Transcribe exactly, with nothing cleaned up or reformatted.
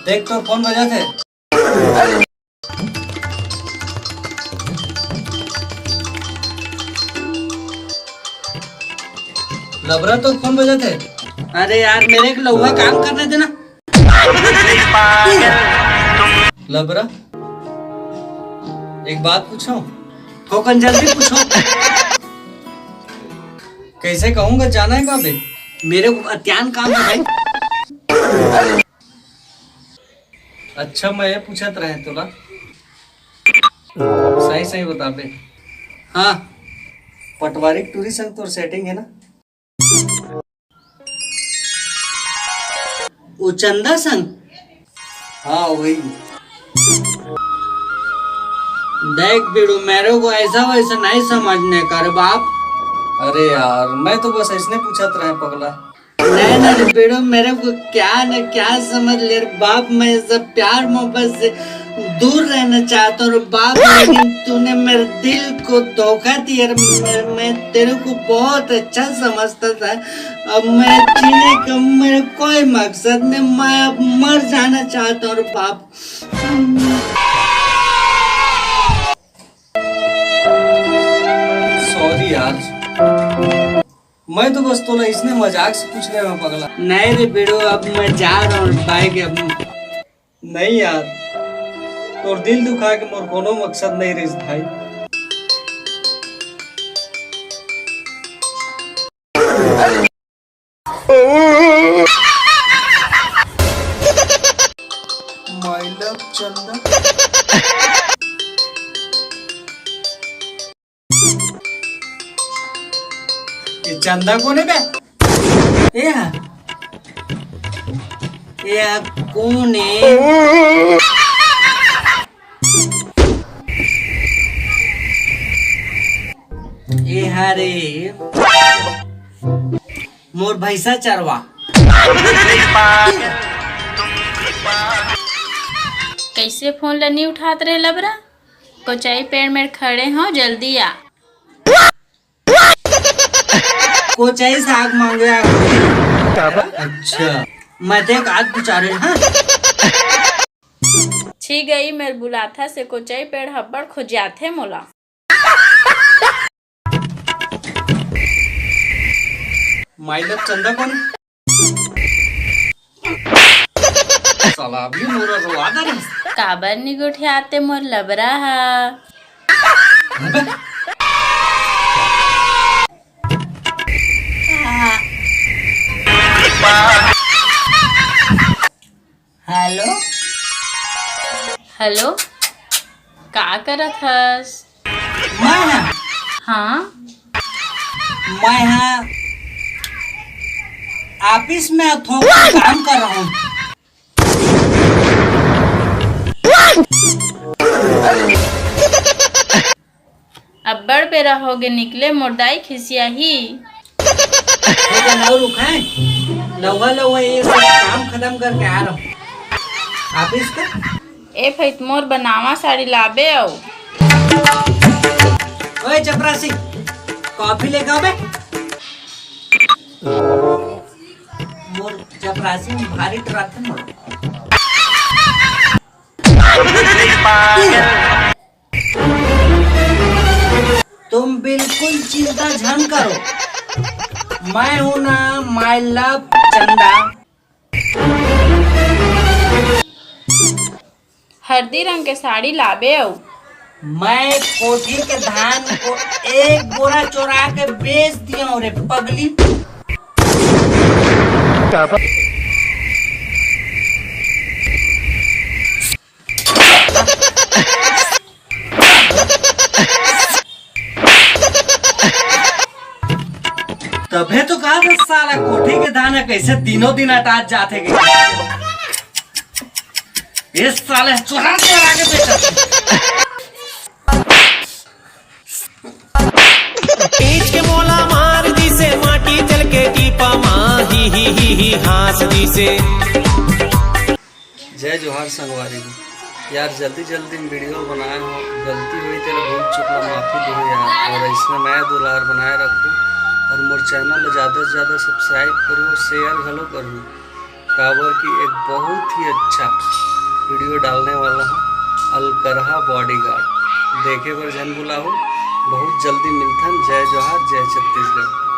देख, तोर फोन बजाथे। लबरा, तोर फोन बजाथे। अरे यार, मेरे को लौहा काम करने देना। लबरा, एक बात पूछो। थोकन जल्दी पूछो। कैसे कहूंगा, जाना है का बे? मेरे को अत्यान काम है भाई। अच्छा, मैं ये पूछत रहे तोला, सही सही बता बे। हाँ। पटवारी के टूरी संग तोर सेटिंग है ना? वो चंदा संग? हाँ, वही। देख बिड़ू, मेरे को ऐसा वैसा नहीं समझने का रे बाप। अरे यार, मैं तो बस ऐसने पूछत रहे पगला। नहीं ना रे बिड़ू, मेरे को क्या न क्या समझ ले रे बाप। मैं सब प्यार मोहब्बत से दूर रहना चाहता हूँ रे बाप, लेकिन तूने मेरे दिल को धोखा दिया रे। मैं, मैं तेरे को बहुत अच्छा समझता था। अब मैं जीने का मेरा कोई मकसद नहीं, मैं अब मर जाना चाहता हूँ रे बाप। सॉरी यार, मैं तो बस तोला इसने मजाक से पूछ रहे हूँ पगला। नहीं रे बिड़ू, अब मैं जा रहा हूँ बाइक। अब नहीं यार, तोर दिल दुखा के मोर कोनो मकसद नहीं रहिस भाई। My love चंदा। ये चंदा कौन है बे? ए यार, ए यार, कौन है? ए हरे, मोर भैंसा चरवा। कैसे फोन ला नहीं उठात रहे लबरा? कोचई पेड़ में खड़े हो, जल्दी आ। कोचई साग मांगे आ। अच्छा, मैं देख आज बिचारे, हाँ। छी गई मेर बुलाथा से कोचई पेड़ हब्बड़ खोजियाथे मोला। My love चंदा कौन? साला अभी मोरा रोवा दे रे। काबर नि गोठियाते मोर लबरा हा? अबे। हेलो। हेलो, का करत हस? मैं हा, हाँ। मैं हा ऑफिस में थोड़ा काम कर रहा हूँ। अब्बड़ बेरा होगे निकले, मोर दाई खिसियाही। थोड़ा लव रुखाए, लवा लवा ये सब काम खत्म करके आ रहा हूँ ऑफिस का। ए भई, मोर बनावा साड़ी लाबे अउ। ओए चपरासी, कॉफी लेके आबे। मोर चपरासी में भारी ट्रक है मोर। तुम बिल्कुल चिंता झन करो, मैं हूं ना, my love चंदा। हरदी रंग के साड़ी लाबे अउ। मैं कोठी के धान को एक बोरा चोरा के बेच दिया हूँ रे पगली। तभे तो कहा था साला कोठी के धान ह कैसे दिनों दिन अटात जाथे के। ये साले चोरा चोरा के बेचत हे। पीट के मोला मार दिसे माटी तेल के टीपा मा ही ही ही ही हाँस दिसे। जय जोहार संगवारी हो। यार जल्दी जल्दी में वीडियो बनाए हो, गलती हुई तेला भूल चुकला माफी दो यार, और इसमें नया दुलार बनाए रखो और मोर चैनल ला ज्यादा से ज्यादा सब्सक्राइब करो, शेयर घलो करो। काबर कि एक बहुत ही अच्छा वीडियो डालने वाला हूँ, अलकरहा बॉडीगार्ड। देखे बर झन भुलाहू, बहुत जल्दी मिलथन। जय जोहार, जय छत्तीसगढ़।